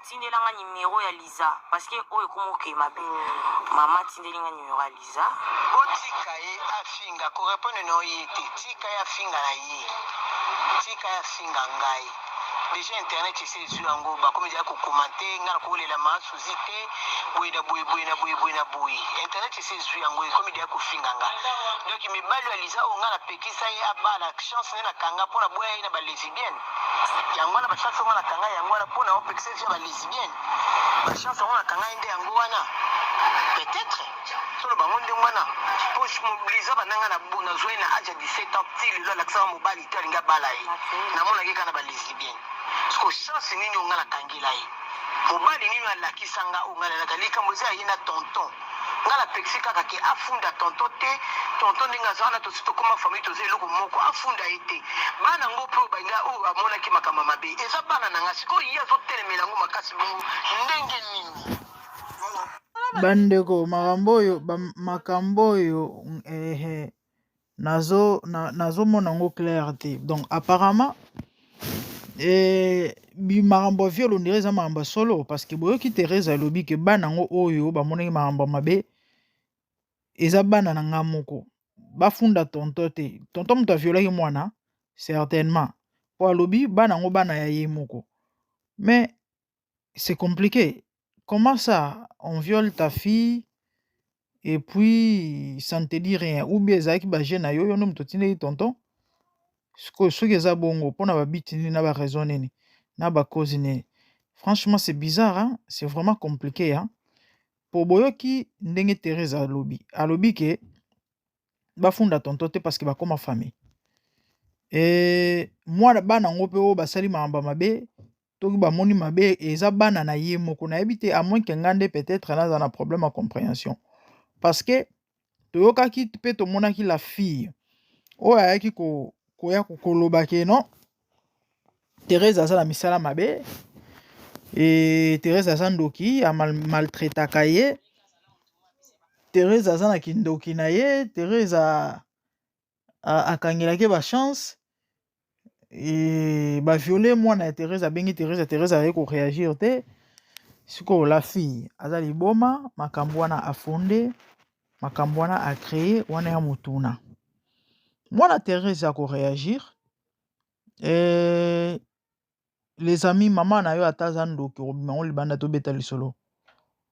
Tindela nga numero ya Liza parce que oyo ekomi okee mabe. Mama atindeli nga numero ya Liza. Botika ye afinga ko repondre na yo ye te tika ye afinga na ye tika ye afinga ngai dejà internet esi ezui yango bakomi dejà ko commente ngai nakolela ma suzi te boye na boye boye na boye boye na boye internet esi ezui yango ekomi dejà kofinga nga donc mibali ya liza oyo ngai napekisa ye abala chance nde nakanga mpo na boya ye na ba lesbienne Yango wana ba chance yango nakanga yango wana pona opekisa vie ya ba lesbienne ba chance yango nakanga ye nde yango wana peut-être toloba yango ndenge wana po mobiliza banda nga nazwa ye na age ya 17 ans ti lelo alakisaka mobali te alingi abala ye namonaki kaka na ba lesbienne siko chance nini oyo nga nakangela ye mobali nini alakisa nga oyo nga nalaka likambo eza ya ye na tonton Nga na pekisi kaka ke afunda tonton te, tonton ndenge aza wana tosi tokoma famille toza eloko moko afunda ye te. Bana ngo pe oyo balinga oyo amonaki makambo ya mabe eza bana na nga sikoyo ye azotelemela yango makasi bongo ndenge nini? Bandeko makambo oyo makambo oyo eh, nazo nazomona yango clair te donc apparemment eh, makambo ya viol ondire eza makambo ya solo parce que boyoki Therese alobi ke bana yango oyo bamonaki makambo ya mabe eza bana na nga moko bafunda tonton te tonton moto aviolaki mwana certainement po alobi bana yango bana ya ye moko mais c'est compliqué comment ça on viole ta fille et puis ça ne te dit rien ou bien ezalaki ba jeu na yo yo nde moto otindaki tonton sikoyo soki eza bongo mpona babiti nini na baraison nini na bacause nini franchement c'est bizarre hein? C'est vraiment compliqué hein? Po boyoki ndenge Therese alobi alobi ke bafunda tonton te parce que bakoma famille e mwana bana yango mpe oyo basali makambo ya mabe toki bamoni mabe eza bana na ye moko nayebi te à moins que nga nde peut-être naza na problème ya compréhension parce que toyokaki mpe tomonaki la fille oyo ayaki koya koloba ke non Therese aza na misala mabe e Therese aza ndoki amaltraitaka ye Therese aza na kindoki na ye Therese akangelaki ye bachance e baviole mwana ya Therese abengi Therese Therese aye koreagir te sikoyo la fille aza liboma makambo wana afonde makambo wana acree wana ya motuna mwana Therese akoreagir e les amis mama na yo ata aza ndoki okobima ngo libanda tobeta lisolo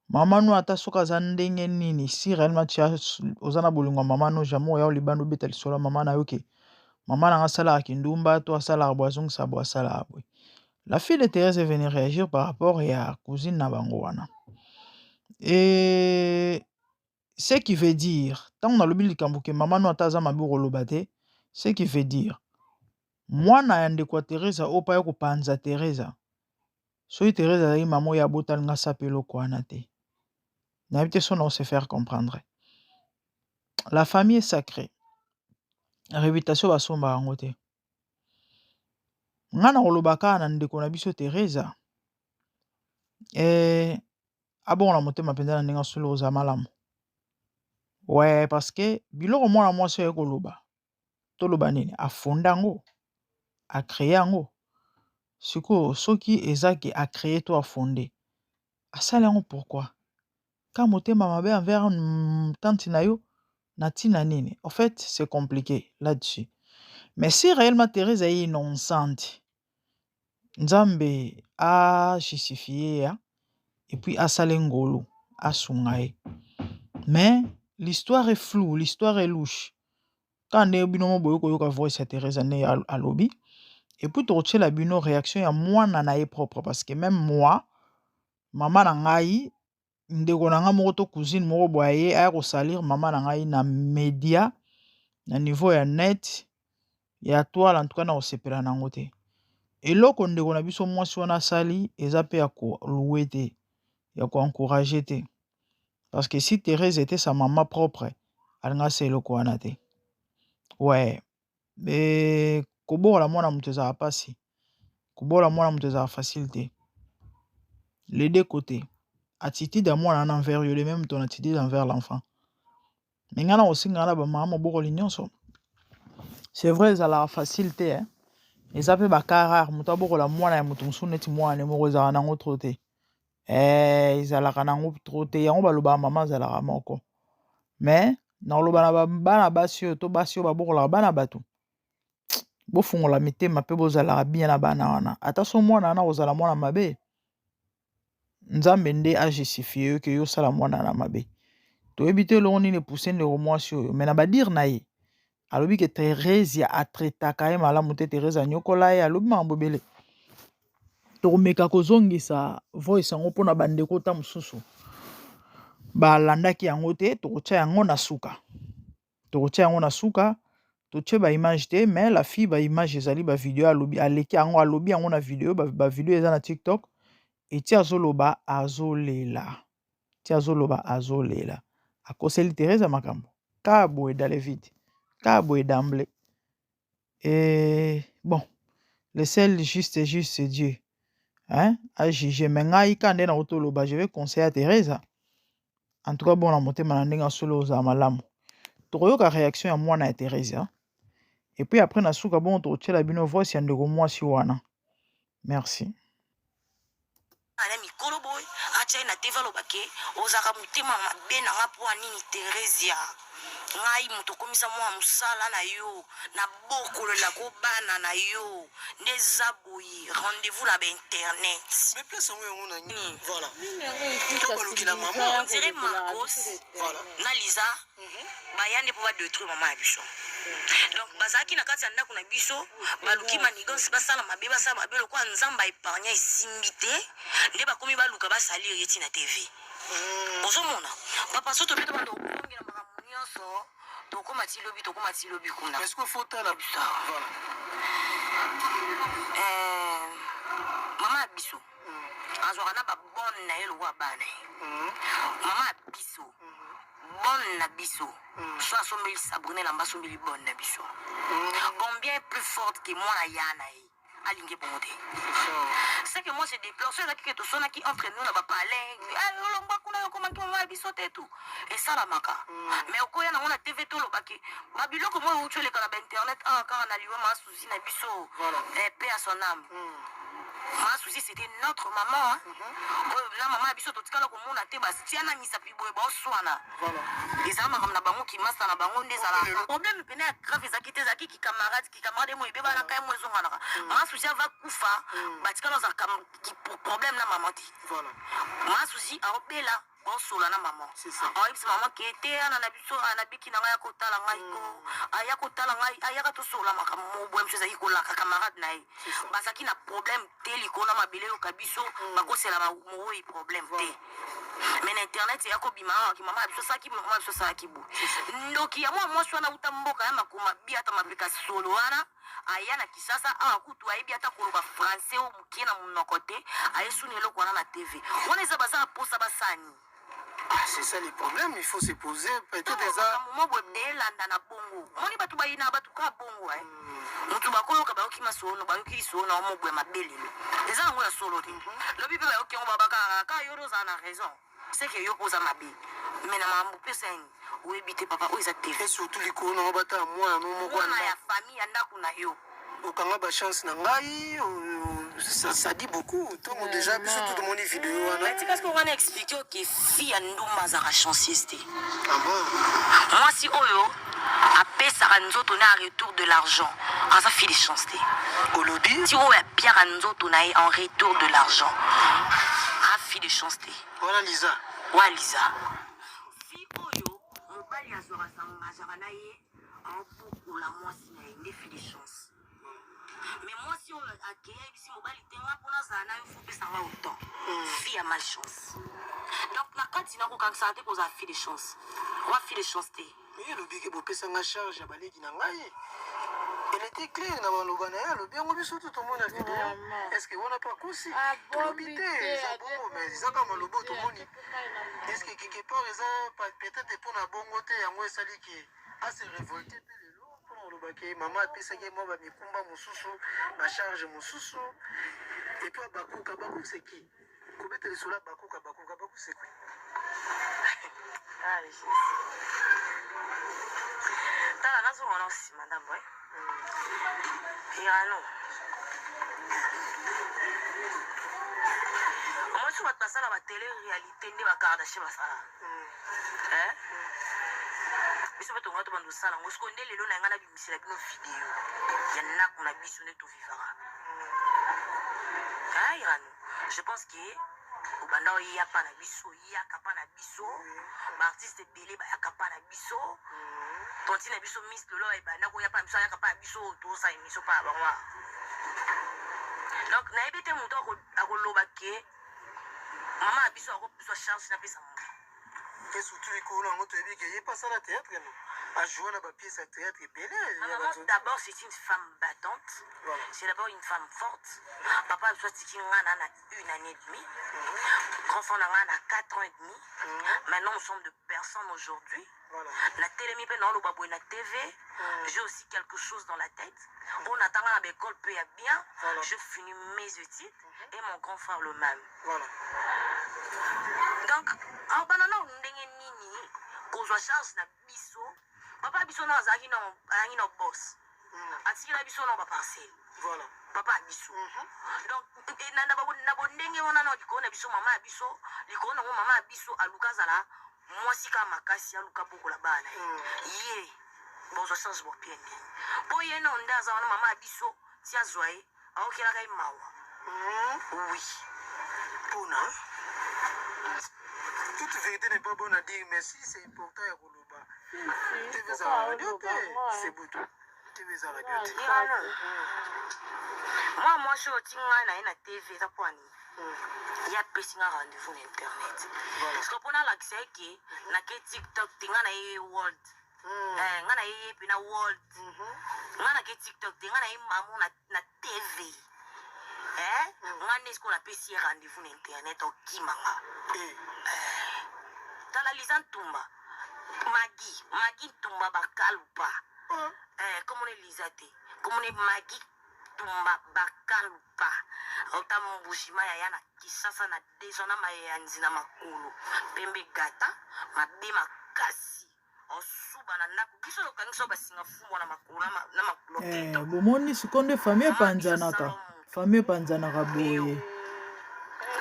mama no ata soki aza ndenge nini si réellement tu as oza na bolingo ya mama no jamais oya libanda obeta lisolo ya mama na yo ke mama na nga asalaka kindumba to asalaka boye azongisa boye asalaka boye. La fille de Thérèse est venue réagir par rapport ya cousine na bango wana et ce qui veut dire ntango nalobi likambo ke mama no ata aza mabe okoloba te ce qui veut dire mwana ya ndeko ya Theresa oyo mpo aya kopanza Theresa soki Theresa azalaki mama oyo abotali nga sape eloko wana te nayebi te so na se faire comprendre. La famille est sacrée, réputation basombaka yango te. Nga na koloba kaka na ndeko na biso Theresa eh, abongola motema mpenza na ndenge asolo kozala malamu ouais parce que biloko mwana mwasi oyo koloba toloba nini afonda yango acree yango sikoyo soki eza ke acree to afonde asali yango pourquoi ka motema mabe envers tante na yo na ntina nini? En fait c'est compliqué là-dessus mais si réellement Thérèse est innocente Nzambe a justifie ya et puis asale ngolu asunga ye mais l'histoire est floue, l'histoire est louche kaka ndenge bino mo boye koyoka voice ya Thérèse nde alobi et puis tokotiela bino réaction ya mwana na ye propre parce que même moi mama na ngai ndeko na ngai moko to cousine moko boye aye aya kosalir mama na ngai na media na niveau ya net ya toile en tout cas na kosepela nango te eloko ndeko na biso mwasi wana asali eza mpe ya kolouer te ya koencourager te parce que si Thérèse était sa maman propre alinga asala eloko wana te ouais mais kobokola mwana moto ezala mpasi kobokola mwana moto ezala facile te les deux côtés attitude ya mwana wana envers yo le même ton attitude envers l'enfant mais ngai na kosenga na bamama mobokoli nyonso c'est vrai ezalaka facile te eh? Eza mpe bacas rare moto abokola mwana ya moto mosusu neti mwana moko ezalaka nango trop te. Eh, ezalaka nango trop te. Yango balobaka mama azalaka moko. Mais nakoloba na bana basi oyo to basi oyo babokolaka bana bato, bofungola mitema mpe bozalaka bien na bana wana. Ata so mwana wana kozala mwana mabe, Nzambe nde a justifie yo ke yo osala mwana na mabe. Toyebi te eloko nini epousse ndeko mwasi oyo, mais na ba dire na ye alobi ke Theresia atraitaka ye malamu te, Theresia anyokola ye, alobi makambo ebele. Tokomeka kozongisa voice yango mpona bandeko ta mosusu balandaki yango te, tokotia yango na suka, tokotia yango na suka. Totie ba image te, mais la fille ba image ezali, ba video alobi, aleki yango, alobi yango na video, ba video eza na TikTok. Eti azoloba azolela, ti azoloba azolela, akoseli Theresa makambo kaka boye dans le vide, kaka boye d'emblée. Et bon, le seul juste juste c'est Dieu, hein, a juger. Mais ngai ka nde na kotoloba, je vais conseiller à Theresa. En tout cas, bon na motema na ndenge solo ozala malamu. Tokoyoka réaction ya mwana ya Theresa. Et puis après na suka bon tokotiela bino voice ya ndeko mwasi wana. Merci. Ana mikolo boye atya ye na tv, aloba ke ozalaka motema mabe na nga mpo ya nini? Theresia, ngai moto okomisa mwa mosala na yo na bokolelako bana na yo nde eza boye, rendez-vous na bainternet. Mais place yango yango na nini? Voilà. Nini yango epusa To balukela Sylvie mama. ya On dirait kolobela Marcos biso Voilà. na Liza baya nde mpo badetruire mama ya biso. Donc bazalaki na kati ya ndako na biso, baluki manigance, basala mabe, basala mabe lokola Nzambe aépargne esimbi te, nde bakomi baluka basalire ye ntina TV. Ozomona papa, so tobi tobanda kokongela makambo nyonso, tokóma ti lobi, tokóma ti lobi kuna. Est-ce qu'il faut tala? Voilà. Eh, mama ya biso azwaka na babonne na ye lokola bana ye. Mama ya biso, bonne na biso, so asombeli Sabrina elamba, asombeli bonne na biso, combien plus forte que mwana ya na ye alingi bongo te. C'est que moi je déplore. So ezalaki ke tosonaki entre nous na bapalin, olongwa kuna, yokomaki mama ya biso te, tu esalamaka. Mais okoya nango na TV, tolobaki babiloko moyo euti oleka na bainternet awa kaka na liwa masusi na biso. Paix à son âme. Masusi, c'était notre maman, hein. Oyo na mama ya biso totikala komona te batia na misapi boye baoswana. Ezala makambo na bango, kimasa na bango nde ezalaka problème pene ya grave. Ezalaki te, ezalaki kikamarade, kikamarade mo ebebanaka ye mo ezonganaka. Masusi ava kufa, batikala ozalaka problème na mama te. Masusi aobela, baosola na mama, ayebisa mama ke te ana na biso anabiki na ngai, ya kotala ngai ko aya kotala ngai, ayaka tosola makambo mo boye. Biso ezalaki kolaka camarade na ye, bazalaki na problème te likolo na mabele. Yoka biso bakosela mowoi problème te, mais na internet eya kobima awa mama ya biso asalaki, mama ya biso asalaki boye. Ndoki ya mwa mwasi wana uta mboka ya makoma bi ata mapeka solo wana, aya na Kisasa awa kutu ayebi ata koloba français oyo mokie na monoko te, ayesuni eloko wana na TV wana. Eza baza na posa basani. Ah, c'est ça les problèmes, il faut se poser. Peut-être eza. Mo boye elanda na bongo, omoni bato bayina bato kaka bongo, eh. Motu bakoyoka, bayoki masolo, bayoki lisolo na omo boye mabe lelo, eza yango ya solo te. Lobi mpe bayoki yango, babaka kaka yo ozala na raison, c'est que yo mpo oza mabe. Mais na makambo mpe osani oyebi te, papa, oyo eza TV. Et surtout likolo nango batala mwana no moko. Mwana ya famille ya ndako na yo. Okanga bachance na ngai, ça dit beaucoup. Ntango déjà biso tout tomoni video wana. Tika soki wana explique oke fille ya ndumba azalaka chanceuse te. Ah bon? Mwasi oyo apesaka nzoto na en retour de l'argent aza fille de chance te. Olobi? Ti oyo apiaka nzoto na ye en retour de l'argent a fille de chance te. Wana Liza. Wa Liza, fille oyo mobali azwaka s'engageaka na ye, aobokola mwasi na ye, nde fille de chance. Mais mwasi oyo akei, ayebisi mobali te nga mpona azala na yo faut opesanga autant, fille ya malchance. Donc na kati nakokangisaka te kozala fille de chance, wa fille de chance te. Mais elobi ke bopesanga charge ya baleki na ngai, elle était claire na baloba na ye, alobi yango, biso tu tomona video. Est ce que wana mpe akosi? Tolobi te eza bongo, mais eza kaka maloba oyo tomoni. Est ce que quelque part eza peut-être mpona bongo te yango esali ke ase révolte mpe lelo mpona koloba ke mama apesaki ye mwa bamikumba mosusu, bacharge mosusu? Et puis Abakuka, Abakuka c'est qui? Kobeta lisolo Abakuka, Abakuka, Abakuka c'est qui? Ah, Jésus. Tala, nazomona nsima ndambo irano. Okanisi bato basala ba tele réalité nde ba Kardashian basala. Hein? Biso mpe tonga tobanda kosala yango sikoyo nde lelo na ngai nabimisela bino video ya ndako na biso nde tovivaka. Hein, Irano? Je pense que obanda oya pa na biso, oyaka pa na biso, baartiste ebele bayaka pa na biso. Tontine na biso Miss Lolo ebanda koya pa na biso, ayaka pa na biso, tosala émission pa na bango. Donc nayebi te moto akoloba ke mama na biso akozwa charge napesa moto. Et surtout likolo na yango toyebi ke ye mpe asala théâtre no ajoua na bapièce ya théâtre ebele. Ma maman, d'abord, c'est une femme battante. Voilà. C'est d'abord une femme forte. Papa biso atiki nga na une année et demie. Grand frère na nga na 4 ans et demi. Maintenant, nous sommes deux personnes aujourd'hui. Voilà. Na telemi mpe naoloba boye na TV. J'ai aussi quelque chose dans la tête. Oyo natanga na baécole mpe ya bien. Voilà. Je finis mes études et mon grand frère le même. Voilà. Donc abana na ndenge nini kozwa charge na biso? Papa biso na azalaki na azalaki na boss, atikela biso na baparcelle. Voilà. Papa ya biso. Donc na bondenge wana na likolo na biso, mama ya biso, likolo nango mama ya biso aluka azala mwasi kaka makasi, aluka bokola bana na ye. Ye bozwa charge bopie ndenge mpo ye na nde aza wana. Mama ya biso ti azwa ye, aokelaka ye mawa. Oui. Mpona toute vérité n'est pas bonne à dire, mais si c'est important ya koloba, TV ezala radio te, c'est butu TV eza radio te. Irano, mwa mwasi oyo ti ngai na ye na TV eza mpo ani ye apesi nga rendez-vous na internet. Voilà. Parce que mpona alakisa ye ke nake TikTok te, ngai na ye world. Eh, ngai na ye ye mpe na world. Ngai nake TikTok te, ngai na ye mamo na TV. Eh, ngai nde sikoyo napesi ye rendez-vous na internet, okimanga. Eh, Tala Liza Ntumba, Magi, Magi Ntumba Bakalupa. Eh, komona Eliza te, komona Magi Ntumba Bakalupa, auta Mbushima yaya na Kisasa na deja na mayanzi na makolo pembe gata mabe makasi, osuba na ndako biso tokangisi oyo basinga fumbwa na makolo na makolo. Eh, bomoni sikoyo nde famille epanzanaka, famille epanzanaka boye.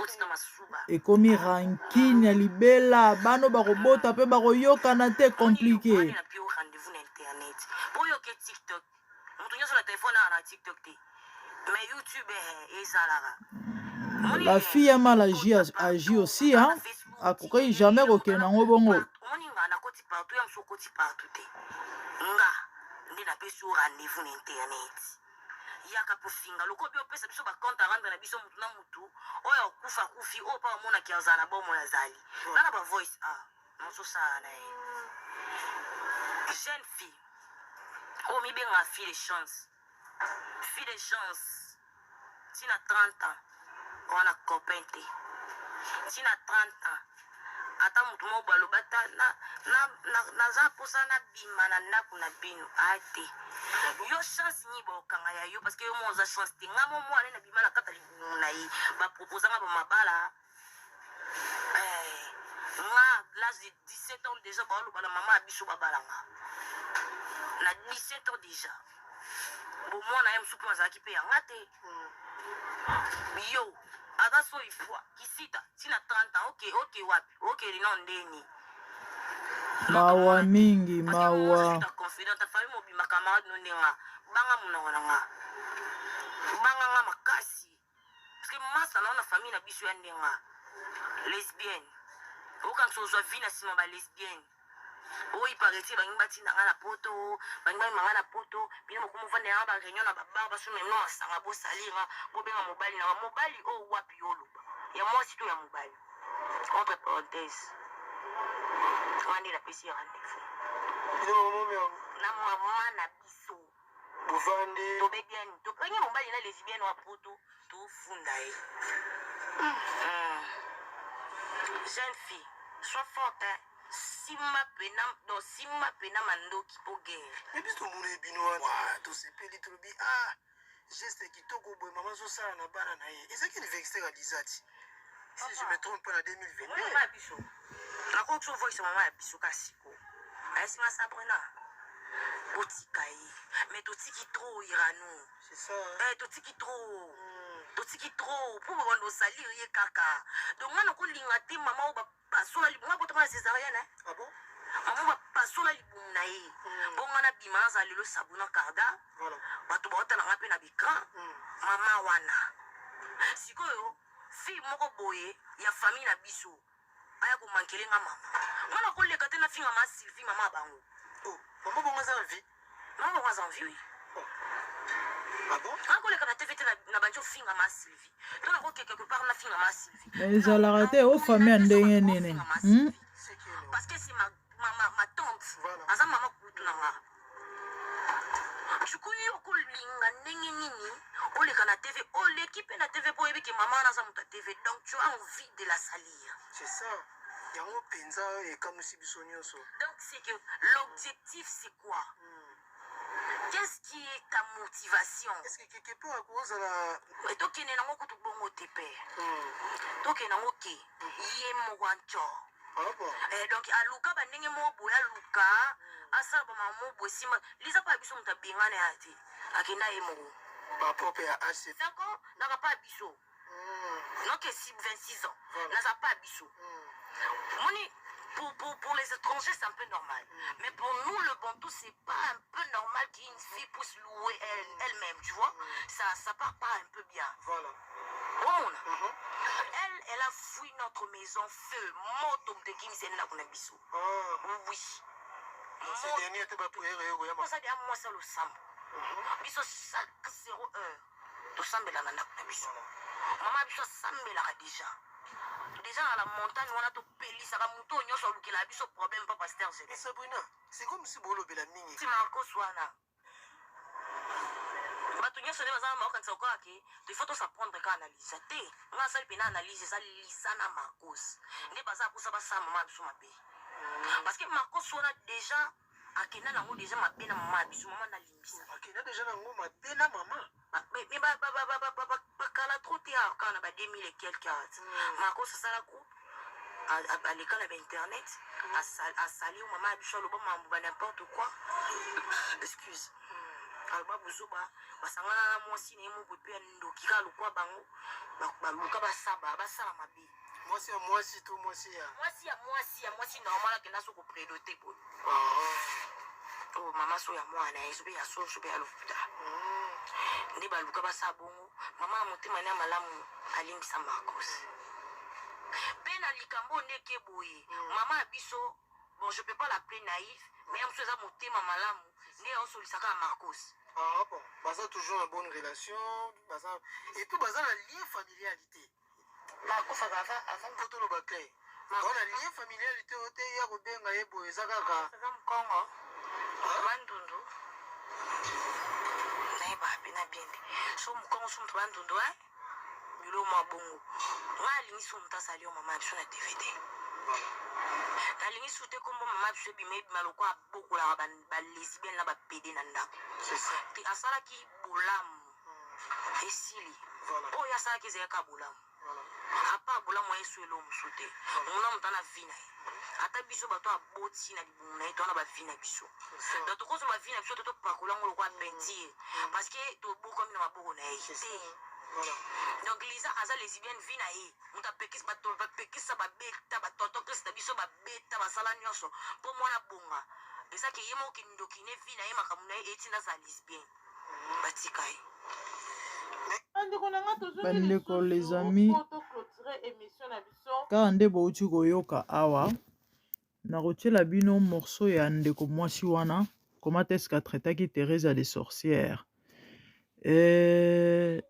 Otina masuba. Ekomi rancune ya libela, bano bakobota mpe bakoyokana te, compliqué. Na pio rendez-vous na internet po oyo oke TikTok, moto nyonso na telefone awa na TikTok te, mais YouTube ezalaka. La fille a mal agi, agi aussi, hein. Akoki jamais kokende yango bongo. Omoni nga nakoti partout, ya mosu okoti partout te. Nga nde napesi yo rendez-vous na internet, yaka kofinga lokola opesa biso bacompte à rendre na biso, mutu na mutu oyo akufa akufi, oyo mpa omonaki azala na bomoi, azali nga na bavoice a nazosala na ye. Jeune fille oyo mibengaka fille de chance, fille de chance, ntina 30 ans wana copain te, ntina 30 ans ata motu moko baloba ta naza mposa nabima na ndako na bino aya te. Yo chance nini bakokanga ya yo? Parce que yo mo oza chance te. Nga mo mwana nabima na kati ya libumu na ye, baproposanga bamabala. Eh, nga l'âge de 17 ans déjà baoloba na mama ya biso babalanga na 17 ans déjà. Bo mwana ye mosusu mpe azalaki mpe yanga te. Yo aza so ifwa kisita ntina 30 ans, oke oke wapi, okeli no ndeni? Mawa mingi, mawa. Confidente, famille mobimba, camarade no ndenga banga monoko na nga, banga nga makasi, parce que masa na na famille na biso ya ndenga lesbienne, okanisa ozwa vie na nsima ba lesbienne oyo paraît bangi batinda nga na poto, bangi bamema nga na poto. Bino mokomovanda yanga baréunion na babar, basomela bino masanga, bosalira, bobenga mobali nanga. Mobali oyo wapi? Yo oloba ya mwasi to ya mobali? Entre parenthèse, wana nde napesi ye rendez-vous. Bino momomi yango. Na mama na biso. Bovandi. Tobebiani, tobengi mobali na lesbienne wa poto, tofunda ye. Jeune fille, sois forte, hein. Nsima pena donc nsima pena mandoki mpo guerre. Me biso tomona bino wana, tosepeli, tolobi: "Ah, geste kitoko boye mama azosala na bana na ye." Ezalaki anniversaire ya Lizati, si je me trompe pas, na 2022. Mama ya biso, nakoki so voice mama ya biso kasi ko ayesinga Sabrina, botika ye, mais totiki trop Irano. C'est ça, hein? Eh, totiki trop. Totiki trop po babanda osalir ye kaka. Donc nga nakolinga te mama oyo bapasola libumu. Nga botama na césarienne hein. Ah bon? Mama bapasola libumu na ye. Bongo nga nabima nazala lelo Sabrina Carda. Voilà. Bato baotala nga mpe na b'écran. Mama wana. Sikoyo fille moko boye ya famille na biso aya komankele nga mama. Nga nakoleka te nafinga ma Sylvie, mama ya bango. Oh, mama bongo aza na vie? Mama bango aza en vie, oui. Oh. Ah bon? Nakoleka na TV te na bandi ofinga ma Sylvie. To nakoke quelque part nafinga ma Sylvie. Mais ezalaka te o famille ya ndenge nini? Parce que c'est ma tante. Voilà. Aza mama kutu na nga. Du coup yo okolinga ndenge nini oleka na TV, oleki mpe na TV mpo oyebi ke mama wana aza moto ya TV, donc tu as envie de la salir. C'est ça. Yango mpenza ekamwisi biso nyonso. Donc c'est que l'objectif, c'est quoi? Qu'est-ce qui est ta motivation? Est-ce que quelque part akozala Mais tokende nango kutu bongo te pe. Tokende nango ke ye moko anco. Ah bon? Eh, donc aluka bandenge moko boye, aluka asala bamama moko boye nsima Liza mpo ya biso moto abengana ya te, akenda ye moko. Par rapport mpe ya age. 5 ans naka pa ya biso. Donc si 26 ans. Voilà. Naza pa ya biso. Moni, pour les étrangers, c'est un peu normal. Mais pour nous, le Bantou, c'est pas un peu normal qu'une fille puisse louer elle-même, tu vois. Ça part pas un peu bien. Voilà. Omona. Elle, elle a fui notre maison, feu, moto, mtekimisi ndako na biso. Ah. Oui. Ces derniers te baprière oyo Oza dia mwasi ya losambo. Biso chaque 0 heure tosambela na ndako na biso. Mama biso asambelaka déjà. Déjà na la montagne wana topelisaka moto oyo nyonso alukelaka biso problème pa pasteur Zélé. Sabrina, c'est comme si bolobela mingi. Ti Marcos wana. Bato nyonso nde baza na maokanisa kokoka ke il faut tos'apprendre kaka na Lisa te. Nga asali mpe na analyse, eza Lisa na Marcos nde baza kosa basala mama ya biso mabe. Parce que Marcos wana déjà akenda nango déjà mabe na mama ya biso, mama nalimbisa. Akenda déjà nango mabe na mama. Mais bakala trop te awa kaka na ba 2000 et quelque awa. Marcos asala groupe, aleka na bainternet, asali mama ya biso, aloba mambo ba n'importe quoi, excuse, aloba buzoba, basangana na mwasi na ye moko mpe ya ndoki kaka lokwa bango baluka basaba basala mabe. Mwasi ya mwasi to mwasi ya Mwasi ya mwasi ya mwasi normal akenda so koprédote boye. Ah. Oyo mama so ya mwana ye, so mpe ya so, so mpe ya lokuta. Nde baluka basala bongo, mama ya motema ne ya malamu alimbisa Marcos mpe na likambo oyo ndeke boye. Mama ya biso, bon, je peux pas l'appeler naïf, mais ya mosusu eza motema malamu nde aosolisaka ya Marcos. Ah bon, baza toujours na bonne relation, baza et puis baza na lien familialité. Marcos aza aza Mpo toloba clair. Baza na lien familialité oyo te ya kobenga ye boye, eza kaka aza mokongo Bandundu, nayeba pena bien te so mokongo so moto Bandundu e bilo mwa bongo. Nga alingi so moto asali yo mama ya biso na TV te. Nalingi su te kombo mama ya biso ebima ebima lokwa abokolaka balesbienne na bapédé na ndako. C'est ça. Te, asalaki bolamu, esili. Voilà. Oyo asalaki ezalaka bolamu. Voilà. Apa bolamu ayesu elo mosusu te. Mona moto ana vie na ye, ata biso bato aboti na libumu na ye, to wana bavie na biso. C'est ça. Donc tokozwa bavie na biso te, topakola yango lokwa peinture parce que tobokomi na maboko na ye C'est ça. te. Voilà. Donc Liza aza lesbienne, vie na ye, moto apekisa, bato bapekisa, babeta batonton Krist na biso, babeta, basala nyonso mpo mwana bonga ezaki ye moko kindoki ne vie na ye, makambo na ye etinda aza lesbienne, batika ye. Bandeko na nga, tozongi Bandeko, les lisusu amis, po toclôturer émission na biso. Kaka nde bouti koyoka awa, nakotiela bino morceau ya ndeko mwasi wana, comment est-ce qu'atraitaki Teresa de sorcière. Je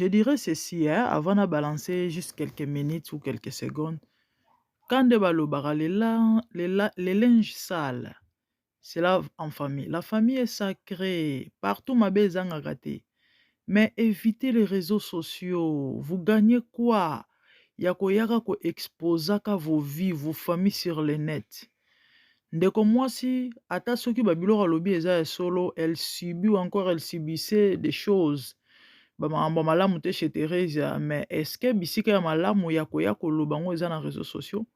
dirais ceci, hein, avant de balancer juste quelques minutes ou quelques secondes, quand nde balobaka les linges sales, c'est là en famille. La famille est sacrée. Partout mabe ezangaka te. Mais évitez les réseaux sociaux. Vous gagnez quoi? Ya koyaka koexposaka vos vies, vos familles sur le net. Ndeko mwasi, ata soki babiloko alobi eza ya solo, elle subit ou encore elle subissait des choses. Bamakambo malamu te chez Theresia, mais est-ce que bisika ya malamu ya koya koloba ngo eza na réseaux sociaux?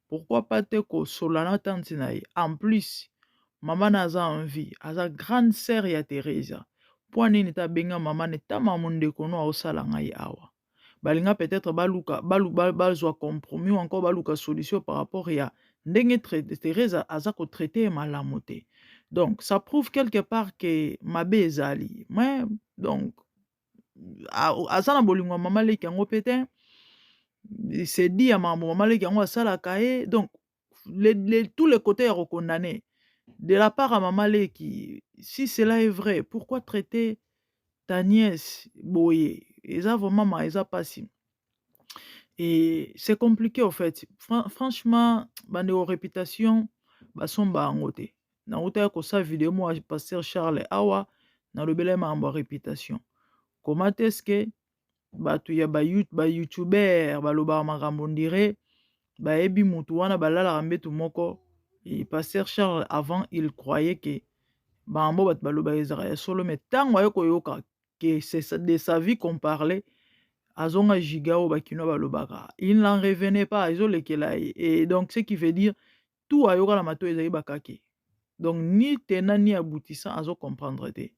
Pourquoi pas te kosola na tante na ye? En plus, mama na aza en vie, aza grande sœur ya Theresia. Mpo nini te abenga mama ne tama mondeko no aosala ngai awa? Balinga peut-être baluka bazwa compromis ou encore baluka solution par rapport ya ndenge Thérèse aza kotraite ye malamu te. Donc ça prouve quelque part que mabe ezali. Mais donc aza na bolingo ya mama leki yango mpe te, c'est dit ya makambo mama leki yango asalaka ye. Donc tous les côtés ya kocondamner de la part ya mama leki. Si cela est vrai, pourquoi traiter ta nièce boye? Eza vraiment ma eza pasi et c'est compliqué au fait. Franchement, bandeko, réputation basomba yango te. Nauta ya kosala video moko ya pasteur Charles awa, nalobela ye makambo ya réputation. Comment est-ce que bato ya bayoutubeur balobaka makambo, on dirait bayebi mutu wana, balalaka mbetu moko? Et pasteur Charles, avant, il croyait que bango bato balobaka ezalaka ya solo, mais ntango aye koyoka que c'est de sa vie qu'on parlait, azonga giga oyo bakino balobaka, il n'en revenait pas, ezolekela ye. Et donc ce qui veut dire, tout ayoka na matoi ezali bakake. Donc ni tenant ni aboutissant, azocomprendre te.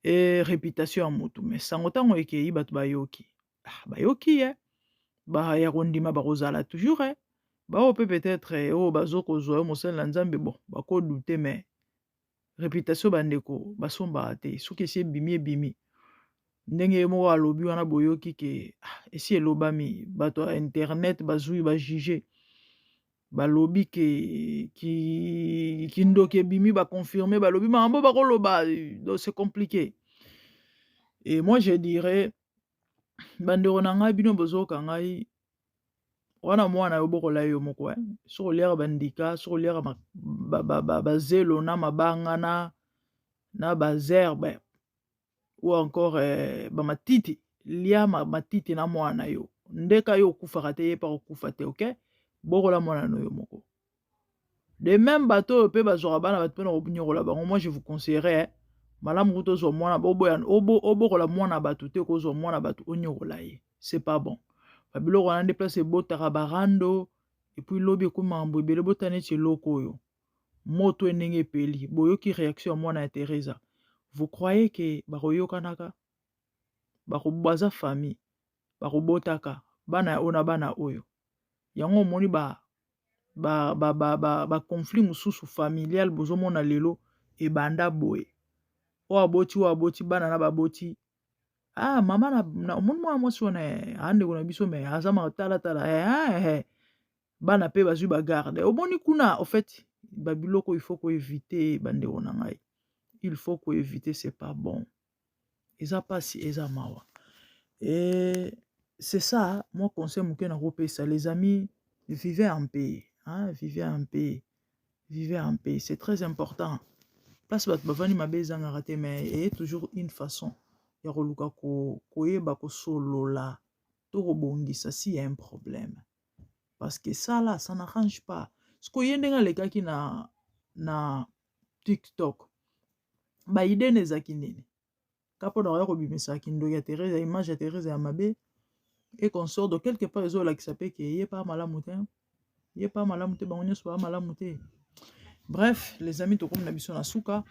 E réputation ya motu, mais sango ntango ekei, bato bayoki, ah, bayoki ye, baya kondima, bakozala toujours eh. Bao mpe peut-être oyo bazokozwa yo mosali na Nzambe, bon, bakodouter, mais réputation, bandeko, basombaka te. Soki esi ebimi, ebimi. Ndenge ye moko alobi wana, boyoki ke ah, esi elobami, bato ya internet bazwi, bajuge, balobi ke kindoki ebimi, baconfirme, balobi makambo bakoloba. Donc c'est compliqué. Et moi je dirais, bandeko na ngai, bino bozoyoka ngai wana, mwana yo bokola yo moko eh? Soki oliaka bandika, soki oliaka bazelo na mabanga na baherbe ou encore bamatiti, lia matiti na mwana yo ndeka yo okufaka te, ye mpa kokufa te. Ok, bokola mwana na yo moko. De même, bato oyo mpe bazwaka bana bato mpona konyokola bango, moi je vous conseillerais, malamu kuta ozwa mwana, obokola mwana bato te, kozwa mwana bato onyokola ye, c'est pas bon. Babiloko wana nde place ebotaka barando, et puis lobi ekomi makambo ebele. Bota neti eloko oyo moto ndenge epeli. Boyoki réaction ya mwana ya Teresa. Vous croyez ke bakoyokanaka? Baza famille, bakobotaka bana oyo na bana oyo. Yango omoni baconflit ba mosusu familial bozomona lelo ebanda boye. Oyo aboti, oyo aboti bana na baboti, ah, mama na omoni mwana mwasi wana, andeko na biso, me aza matalatala eh, eh, bana mpe bazwi bagarde. Omoni kuna, au fait, babiloko il faut koéviter. Bandeko na ngai, il faut koéviter, c'est pas bon, eza mpasi, eza mawa. Et c'est ça moi conseil moke nakopesa les amis: vivez en paix, hein? Vivez en paix, vivez en paix, c'est très important. Place bato bavandi, mabe ezangaka te, mais eye toujours une façon ya koluka koyeba kosolola to kobongisa s'il y a un problème, parce que ça là, ça n'arrange pas. Sikoyo ye ndenge alekaki na TikTok, baidée na ezalaki nini? Ka mpona koya kobimisa kindoki ya Therese, image ya Therese ya mabe et consort. Donc quelque part ezolakisa mpe ke ye pa malamu te, ye pa malamu te, bango nyonso baa malamu te. Bref, les amis, tokomi na biso na suka.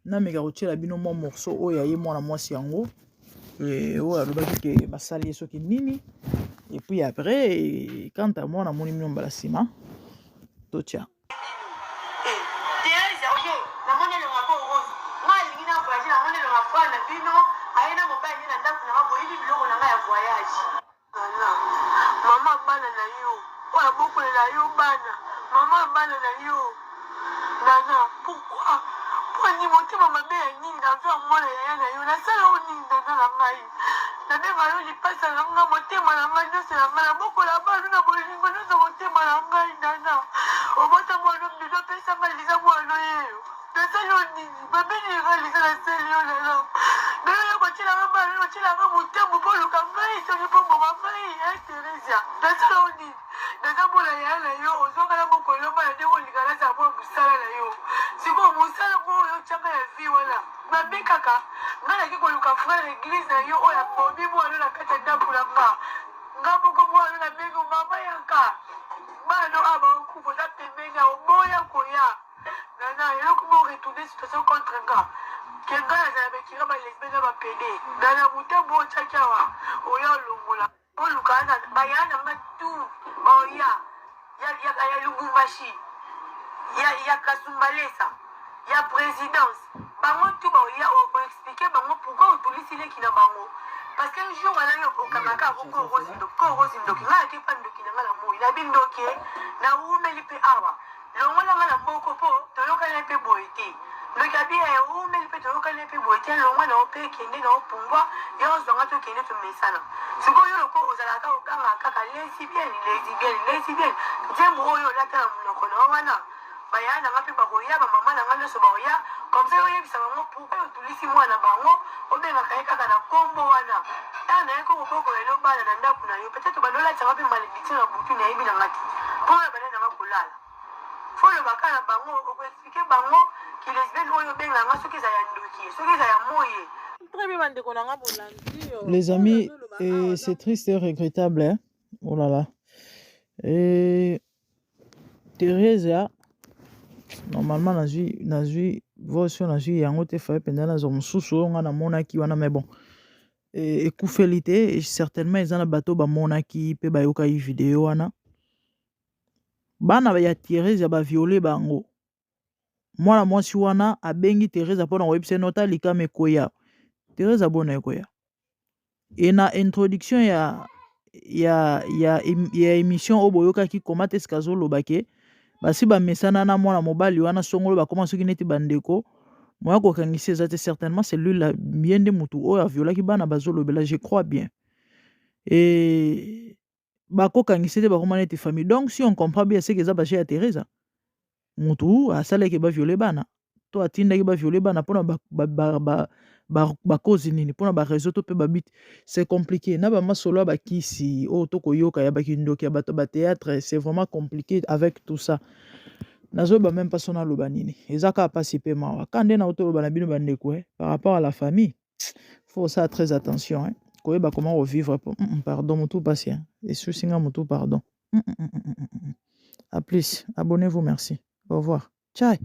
Nameka kotiela bino mwa morceau oyo ya ye mwana mwasi yango oyo alobaki ke basali ye soki nini. Et puis après, quant à moi, namoni bino mbala nsima. Totia. Teresa, oye namoni elonga mpo Rose ngai alingi na voyage, namoni elonga frère na bino aye na mobali nde na ndako na nga, boyebi biloko na ngai ya voyage. Nana, mama bana na yo oyo abokolela yo bana, mama bana na yo Nana, pourquoi? Mponi motema mabe ya nini envers mwana yaya na yo? Nasala yo nini, Nana na ngai? Nabenga yo lipasa na nga, motema na ngai nyonso ya ngai, nabokola bana na bolingo nyonso, motema na ngai. Nana, obota mwana mbilo, opesanga Liza, mwana yeyo. Nasali yo nini? Mabe nini nga Liza nasali yo? Nana, nayo kotielanga bana, otielanga motambo mpo oluka ngai soki mpo boma ngai. E Teresia, nasala yo nini? Naza mwana yaya na yo, ozwaka na mokolo bana ndenge olinga nazala mwa mosala na yo. Sikoyo mosala ngo oyo otyanga ya vie wana mabe kaka ngai naki koluka frère église na yo oyo abomi mwana na kati ya ndako na nga. Nga moko mwana nabengi mama yaka, bana awa bakokufa, oza pembeni ya oboya koya. Nana, eloko mo retourner situation contre nga. Ke nga nazala bekira ba lesbienne na ba pede na na mutambu oyo otiaki awa oya olongola oluka na baya na nga tout baoya ya, ya, ya Lubumbashi ya, ya Kasumbalesa ya présidence bango tout baoya okoexplike bango pourquoi otulisi leki na bango parce que jour wana yo okangaka yango ko rose ndoki ko rose ndoki ngai akepa ndoki na ngai na moi nabi ndoki nawumeli mpe awa Longola nga na mboko po toyokani pe boye te. Ndoki abi eh owumeli pe toyokani pe boye te longwa na yo pe kende na yo pumbwa ya ozwa nga tokende tomesana. Sikoyo yo loko ozalaka ogangaka kaka lesbienne lesbienne lesbienne nzembo oyo olata na munoko na yo wana ba yaya na nga pe bakoya ba mama na nga nionso bakoya comme ça yo oyebisa bango pourquoi otulisi mwana na bango obengaka ye kaka na kombo wana heure naye ko kobokola yo bana na ndaku na yo peut etre obanda olatisa nga pe malediction na butu nayebi na nga te po nga nabanda na nga kolala faut oloba kaka na bango oko expliquer bango ki lesbienne oyo obenga nga soki eza ya ndoki soki eza ya moye. Très bien bandeko na nga bolandi Les oyo amis, azoloba et awa c'est donc triste et regrettable. Hein? Oh là là. Et Theresia, normalement, nazwi nazwi voice oyo nazwi yango te faye mpenza nazwa mosusu oyo nga namonaki wana mais bon ekufeli te certainement eza na bato bamonaki mpe bayokaki video wana bana ya Theresia baviole bango mwana mwasi wana abengi Theresia mpona koyebisa ye nota likama ekweya Theresia bona ekoya e na introduction ya ya ya ya émission oyo boyokaki comment est-ce azoloba ke basi bamesana na mwana mobali wana songolo bakoma soki neti bandeko moya kokangisa eza te. Certainement c'est lui là, ye nde motu oyo aviolaki bana bazolobela, je crois bien. E bakokangisa te, bakoma neti famille. Donc si on comprend bien, c'est que eza baje ya Teresa mutu asalaki baviole bana to atindaki baviole bana mpona bakozi nini, mpona bareseau to mpe babiti. C'est compliqué na bamasolo ya bakisi oyo tokoyoka ya bakindoki ya bato ya bathéâtre. C'est vraiment compliqué avec tout ça. Nazoyeba même mpaso naloba nini, eza kaka mpasi mpe mawa ka nde na toloba na bino bandeko. Par rapport à la famille, faut ça très attention, hein. Koyeba comment revivre. Pardon, motu mpasi esusinga motu, pardon. À plus, abonnez-vous, merci, au revoir, ciao.